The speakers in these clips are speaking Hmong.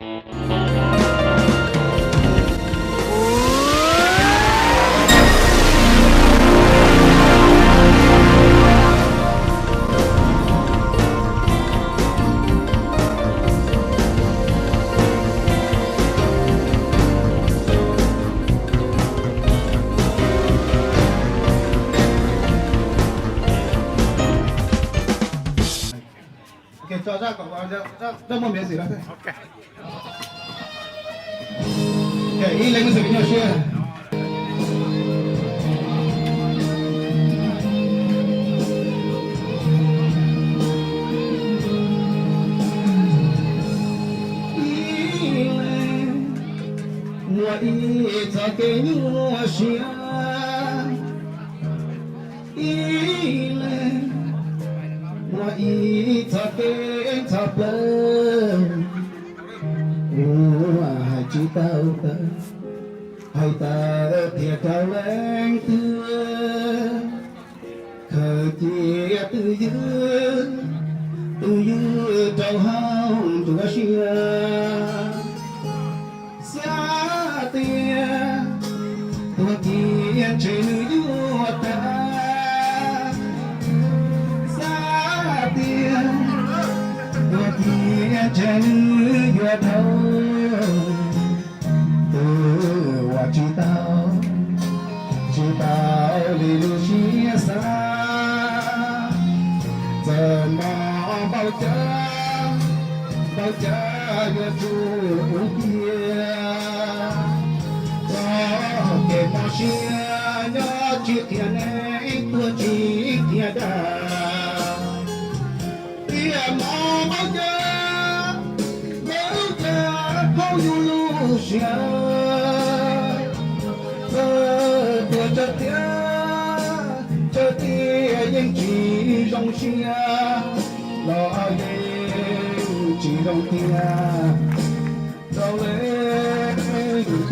Ok, cho ra khỏi vào, cho, cho, cho một miếng gì đó thôi. Ok. Ok, ib leeg xwb, ib nyuag siab. Ib leeg muaj ib txoj kev nyuaj siab, ib leeg muaj ib txoj kev ntxhov plawv. Kuv hais tsis tau tawm, hais tawm thiaj raug leej twg. Khaws cia twj ywm, twj ywm rau hauv nruab siab. Xav tias tuag kiag ntshe nws yuav tag, xav tias tuag kiag ntshe nws yuav dhau. Twb ua tsis tau, tsis tau li lub siab xav. Txawm mob npaum cas, npaum cas yuav tsum ua tiag. Txoj kev mob siab nyob tsis qhia neeg, tuag tsis qhia dag. Tiam no npaum cas, npaum cas phooj ywg lub siab, txawm tuag tsawg tiag, tsawg tiag yeej tsis zoo siab, los yeej tsis zoo tiag. Rau leej twg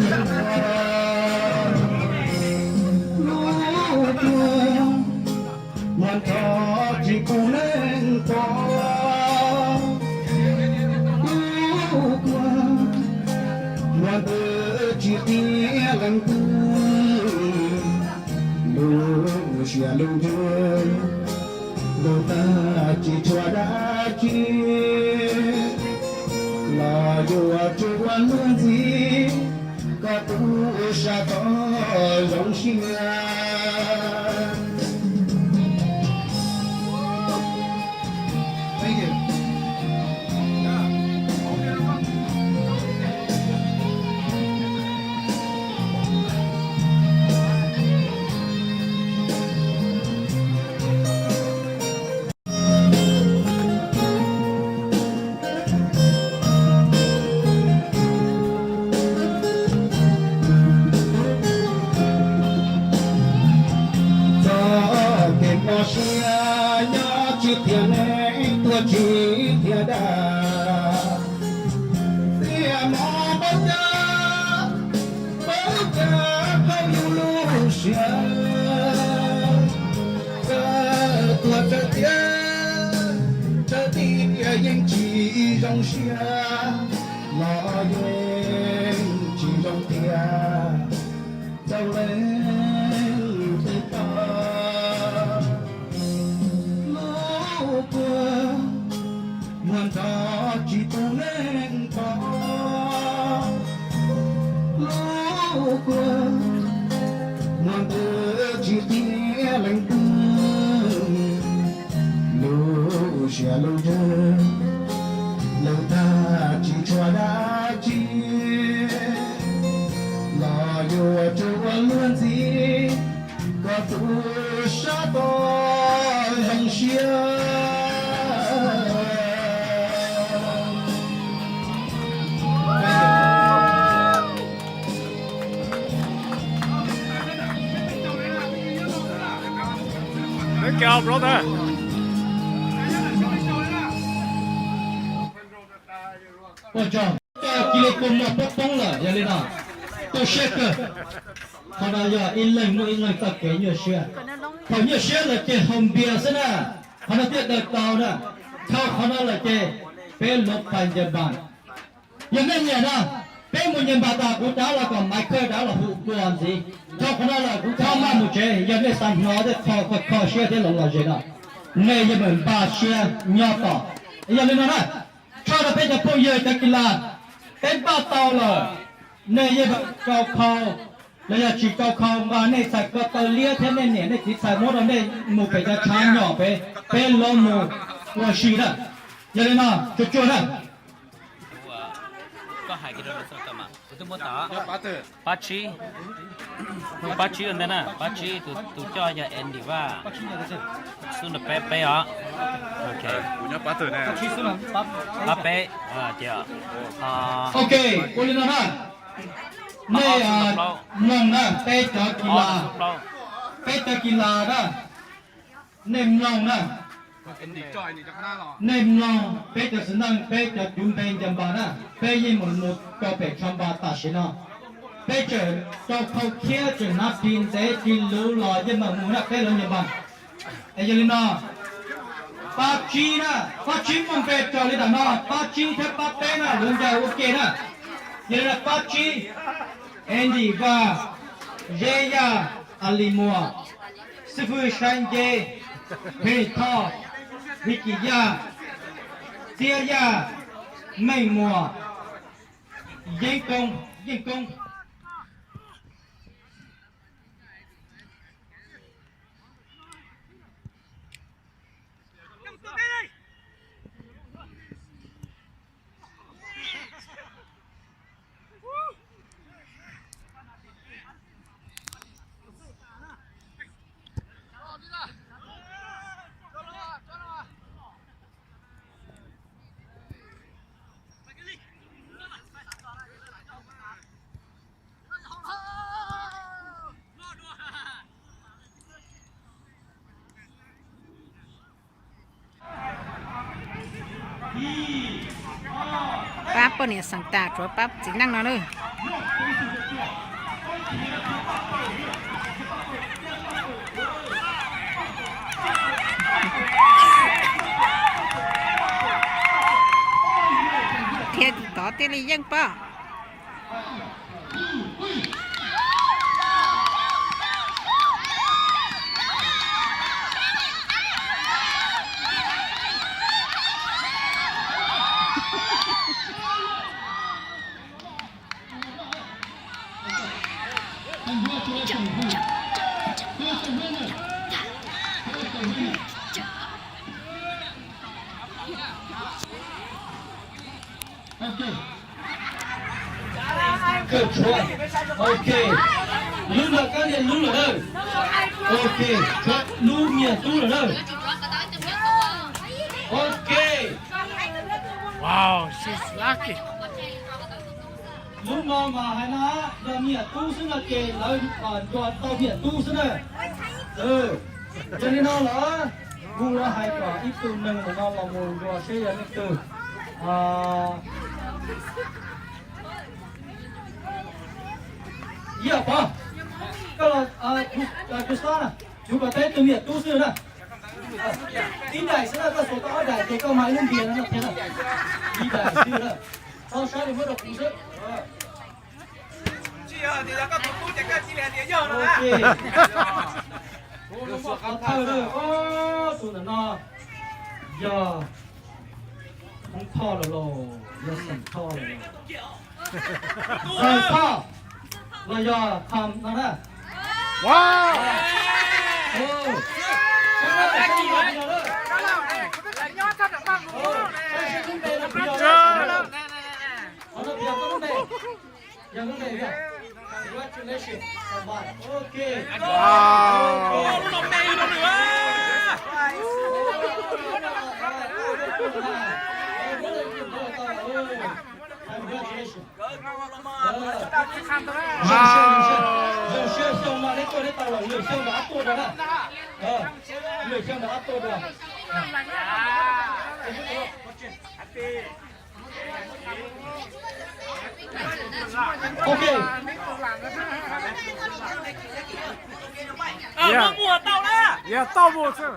lub tuag, muag nrov tsis pub neeg pom. Lub tuag, muag ntawd tsis qhia leej twg, lub siab lub ntsws, lub tag tsis tshuav dab tsi, los yuav tsum ua luag ntxhi, koj tu sab tod zoo siab. Txoj kev mob siab nyob tsis qhia neeg, tuag tsis qhia dag. Tiam no npaum cas, npaum cas phooj ywg lub siab, txawm tuag tsawg tiag, tsawg tiag yeej tsis zoo siab, los yeej tsis zoo tiag rau leej twg pom. Lub tuag, muag nrov tsis pub neeg pom. Lub tuag, muag ntawd tsis qhia leej twg, lub siab lub ntsws, lub tag tsis tshuav dab tsi, los yuav tsum ua luag ntxhi, koj tu sab tod zoo siab. Ua tsaug, tau cia li poob mov poob poob lawm, yog li no tu siab kawg. Qhov no yog ib leeg muaj ib leeg txoj kev nyuaj siab. Thaum nyuaj siab lawm ces haus npias xwb na, qhov no thiaj daws tau na. Dhau qhov no lawm ces peb luv pas ncas npas. Yog nej nyiam no, peb mus nyias npam tas kuv rov los kom Maiv Khawj rov los hu dua ntxiv. Txog qhov no lawm kuv txhob maj mus tsev, yog nej xav hnov tej qho kho kho siab thiab los lom zem no, nej yeej meem npaj siab nyob tos. Yog li no na, tshaj rau peb cov phooj ywg cov kis las, peb npaj tau lawm, nej yeej meem rau khau los yog tsis rau khau mas nej txhais ko taw liab thiab nej niam nej txiv txhais muab rau nej mus pem cov tshav nyom pem, peb lov mus ua si na. Yog li no, tsuag tsuag na. Pab tsib, pab tsib ntawd na, pab tsib tus coj yog Andy Vaj, xub nrog peb peb os. Pab peb, ces, ok, ua li no na. Nej mloog na, peb cov kis las, peb cov kis las na, nej mloog na. Nej mloog peb cov xwm neej, peb cov cuv npe ncaws npas na, peb yeej meem mus rau pem tshav npas tam sim no. Peb tseem rau khau khiab, tseem hnav ris ntev ris luv los yeej meem mus na peb lawv ncaws npas. Es yog li no, pab tsib na, pab tsib muaj npe raws li ntawm no, pab tsib thiab pab peb na lawv ncaws ua ke na. Yog li no pab tsib, Andy Vaj, Zeb Yaj, A Lis Muas, xib fwb Saib Nceb, Pheej Thoj, His Kis Yaj, Txiab Yaj, Meej Muas, Yeeb Koob, Yeej Koob. Pab poj niam xeem tas tsuav pab txiv neej no na. Thiab tus tod thiaj li yeej pab. Ok. Lub no kab niag lub lawm na. Ok, lub niag tub lawm na. Ok. Lub no mas hais na, yog niam tub xwb no ces lawv nrog tau niam tub xwb na. Yog li no los kuv yuav hais kom ib tug neeg ntawm no los mus nrog seb yog leej twg. Yog pov, koj los, kuv xav na, kuv kom tau ib tug niam tub xwb na. Ib daim xwb na, koj xuas tau ob daim ces koj mag ib lub ntiag no thiab na. Ib daim xwb na. Txhob saib li muab rau kuv xwb. Tus ntawm no yog Hmoob Thoj los los yog Xeem Thoj los los? Xeem Thoj los yog Tham no na? Yog lub npe, congratulations, ok. Congratulations. Zoo siab, zoo siab, zoo siab, xyoo no neb tuaj neb tau los lwm xyoo rov qab tuaj dua na. Lwm xyoo rov qab tuaj dua. Ok. Yog tau mus xwb.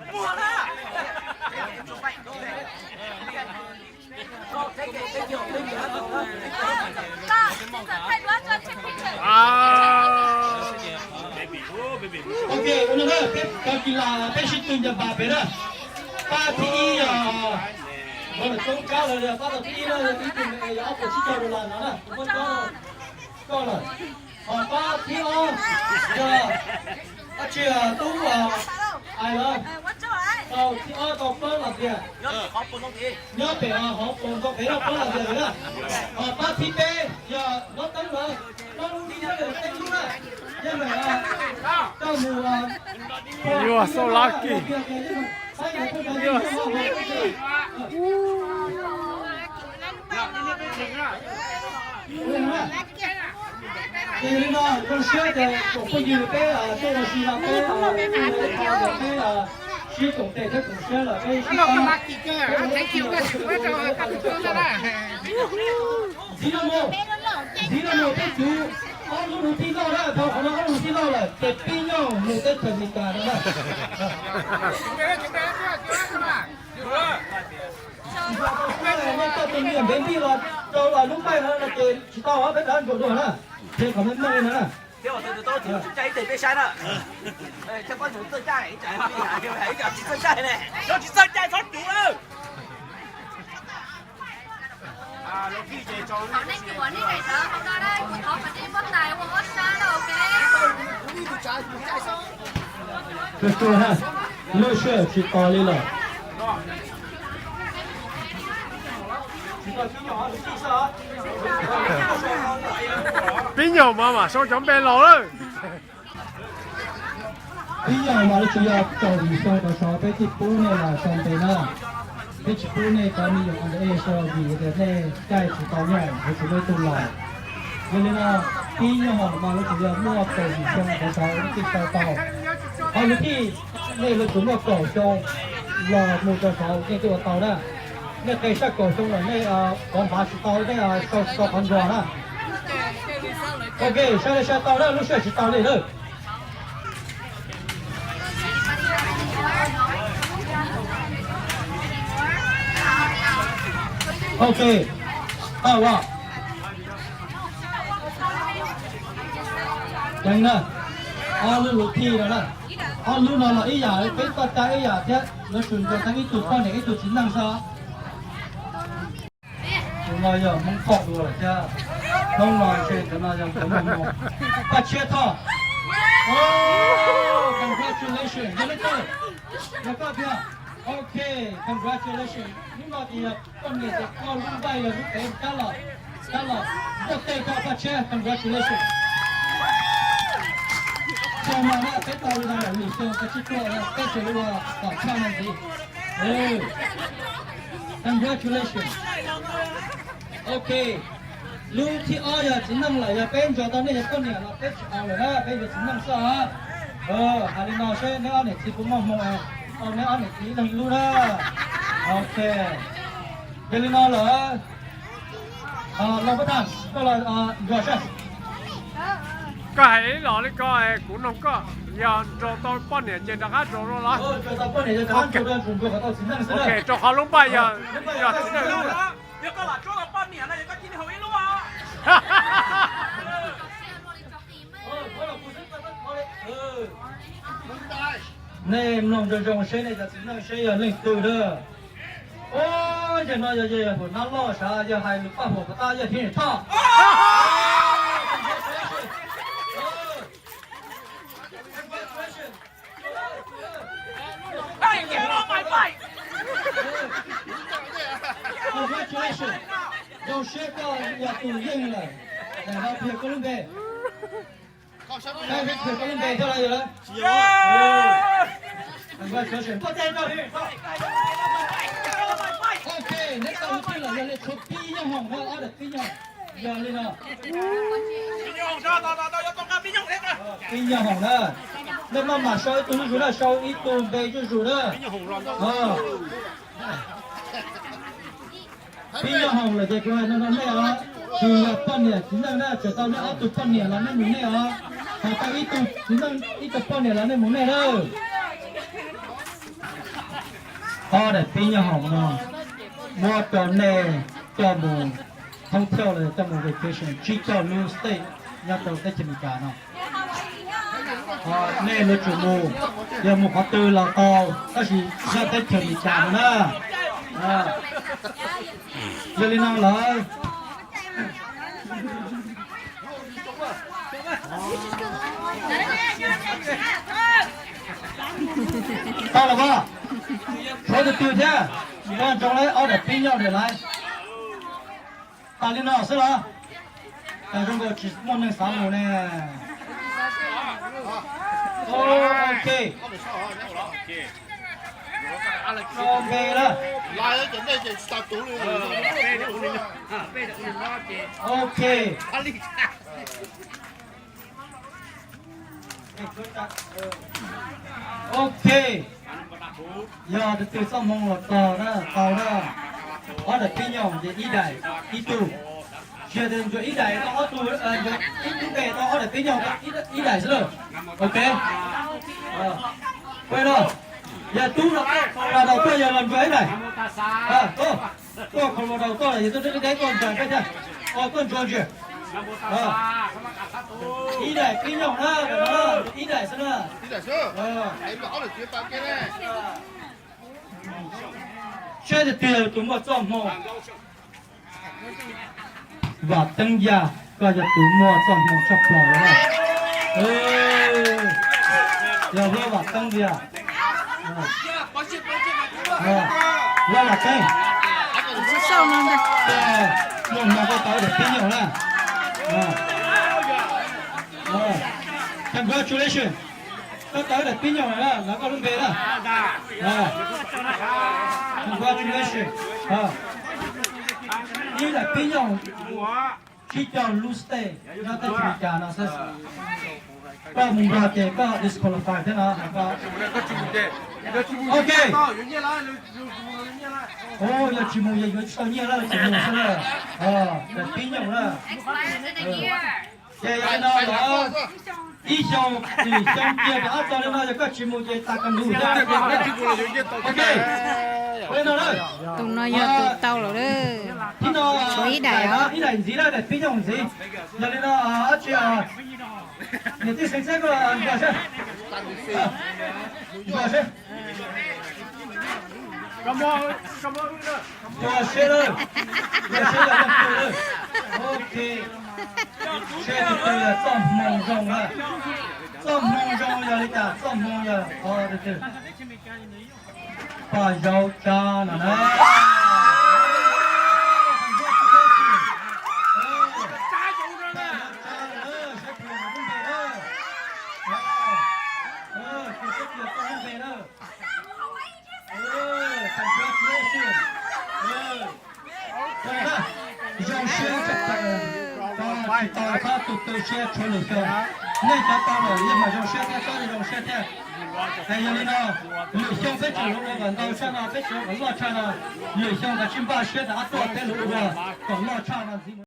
Ok, ua no na, peb kawg kis las peb sib tw ncaws npas pem na. Pab thib ib yog, ua lawm coob kab lawm, pab tau thib ib na, ib tug yog ob puas tsib caug dollar no na, kuv muab coj lawm. Ho pab thib ob yog dab tsi, tub ais lawm, tau thib ob tau plaub los tias nyob pem hauv paus ntoo pem loj plaub los tias lawm na. Ho pab thib peb yog Lob Teeb lawm, plaub lub thib peb lawm, Teeb lub na, yog lawm coj mus nyuag xauj lab kis. Ces li no zoo siab ces tsoom phooj ywg peb tuaj ua si no peb peb sib koom tes thiab koom siab lawm peb sib pab. Ntxiv no mus, ntxiv no mus peb cuv ob lub lus tij loj na, thaum qhov no ob lub lus tij loj lawm ces pib nyob mus teb chaws Amelikas no na. Nej coj tus niam ntev npij los rau lub npaij no no ces tsis tau, peb rov ntsuas dua na, thiab qhov meej meej li no na. Tsis txawj cai, tsis txawj cai, txhob cuv lawm. Tsuag tsuag na, lub sij hawm tsis tos li lawm. Pib nyuag mas mam sau cov npe laus lawm. Pib nyuag mas lub tsuas yog kaum yim xyoo rov saud peb thiaj pub nej los sau npe na. Peb tsis pub nej cov me nyuam under age sau vim tias nej caij tsis tau nyob, yuav tsum muaj ib tug laus. Yog li no, pib nyuag mas lub tsuas yog muaj kaum yim xyoo rov saud nej thiaj sau tau. Ho yog thiaj nej yuav tsum muaj kaum xyoo los mus rau saud nej thiaj ua tau na. Nej qe saj kaum xyoo lawm nej kov npav tsis tau, nej sau tsis tau qhov nrog na. Ok, sai li sai tau na, lub sij hawm tsis tau li na. Ok, tau as. Ceev na, ob lub lus thij no na, ob lub no los ib yam, peb txoj cai ib yam thiab, yuav tsum nrog tau ib tug poj niam ib tug txiv neej xwb. Tus no yog Hmoob Thoj dua lawm thiab, Hmoob no ntshe cov no yog cov Hmoob no. Paj Tshiab Thoj. Congratulations, yog leej twg? Yog koj tiag. Ok, congratulations. Hnub no ces yog poj niam ces koj lub npaij yog lub pev cab los, cab los, muaj tej koj Paj Tshiab, congratulations. Xyoo no na peb tau li no lawm, lwm xyoo koj tsib tuaj na peb tseem ua kom tshaj no ntxiv. Congratulations. Ok, lub thib ob yog txiv neej lawm, yog peb nrog tau nej yog poj niam los peb tsis aus lawm na, peb yuav txiv neej xwb os. Hais li no seb neb ob niam txiv puas muaj hmoo, tau neb ob niam txiv ib leeg ib lub na. Ok, yog li no lawm, Lauj Pab Thaj, koj los nrog saib. Koj hais ib los li ko, kuv noog koj, yog nrog tau poj niam ces rov qab nrog los? Ok, rau qhov lub npaij yog, yog txiv neej lub. Nej mloog zoo zoo seb nej cov txiv neej seb yog leej twg na. Ub, yawg no yog yawg Huam Nab Loj sav, yawg hais lus paj huam puas tab yawg Thiab Niam Thoj. Congratulations. Zoo siab koj yog tus yeej lawm. Daim no qhia koj lub npe. Saib peb qhia koj lub npe thiab los yog lawm. Ok, neb tau lub tij lawm, yog li tshuav pib nyob hoom na, ob daim pib nyob hoom. Yog li no. Pib nyob hoom na. Nej maj mam sau ib tug zuj zus na, sau ib tug npe zuj zus na. Pib nyob hoom lawm ces kuv hais no rau nej os, tsis yog poj niam txiv neej na, tsuas tau nej ob tug poj niam los nej mus nej os, ho tau ib tug txiv neej ib tug poj niam los nej mus nej na. Ob daim pib nyob hoom no muab rau nej coj mus thoob thiauj los coj mus vacation tsib caug lub state nyob rau teb chaws Amelikas no. Nej yuav tsum mus, yog mus qhov twg los tau, tab sis nyob teb chaws Amelikas no na. Yog li no lawm. Tau los as, tshuav tus twg thiab, nco ntsoov lawm ob daim pib nyob ntawm lawv. Tas li no xwb los? Tas zoo nkaus tsis muaj neeg xav mus ne. Ok. Npe na. Ok. Ok. Yog tus twg txoj hmoo los txog na, tau na. Ob daim pib nyoog ces ib daim ib tug. Tsis yog tias ntsuas ib daim tau ob tug, ib tug npe tau ob daim pib nyoog ib daim xwb lawm. Ok. Peb no, yog tub no, Colorado tuaj yog los ntsuas ib daim. Tuaj Colorado tuaj los yog tuaj deb deb tuaj ntsuas peb thiab. Tuaj ntsuas ntsis. Ib daim pib nyoog na, ib daim xwb na. Saib tias twg yog tus muaj txoj hmoo. Vam Teeb Yaj, koj yog tus muaj txoj hmoo tshaj plaws na. Yog huab Vam Teeb Yaj. Huab Vam Teeb. Muaj hmoo koj tau ib daim pib nyoog na. Congratulations. Koj tau ib daim pib nyoog na, lawv koj lub npe na. Congratulations. Ib daim pib nyoog tsib caug lub state nyob teb chaws Amelikas no xwb. Koj mus Nplog ces koj disqualify thiab no. Ok. Yog tsis mus ces yuav tsis tau nyiaj lawm, tsis mus xwb na. Daim pib nyoog na. Ces yog li no los ib xyoos, xyoo cia rov qab txog li no yog koj tsis mus ces tas koj ntuj thiab. Ok. Ua li no na. Tus no yog tus tau lawm. Thib no tshuav ib daim, ib daim ntxiv na, daim pib nyoog ntxiv. Yog li no, dab tsi, niam tij Xeev Txhiab koj nrog seb. Nrog seb. Nrog seb lawm. Nrog seb yog leej twg lawm. Ok. Seb tus twg yog txoj hmoo zoo na. Txoj hmoo zoo yog li cas? Txoj hmoo yog qhov twg? Pog Zauv Tsab no na. Zoo siab tshaj plaws, tsis tau pab tus tu siab tshuav lwm xyoo. Nej cov tau lawm yeej mas zoo siab thiab, txhob zoo siab thiab. Es yog li no, lwm xyoo peb tseem yuav ua kom ntau tshaj no, peb tseem ua kom loj tshaj no. Lwm xyoo kav tsij npaj siab rov qab tuaj peb yuav ua kom loj tshaj no ntxiv.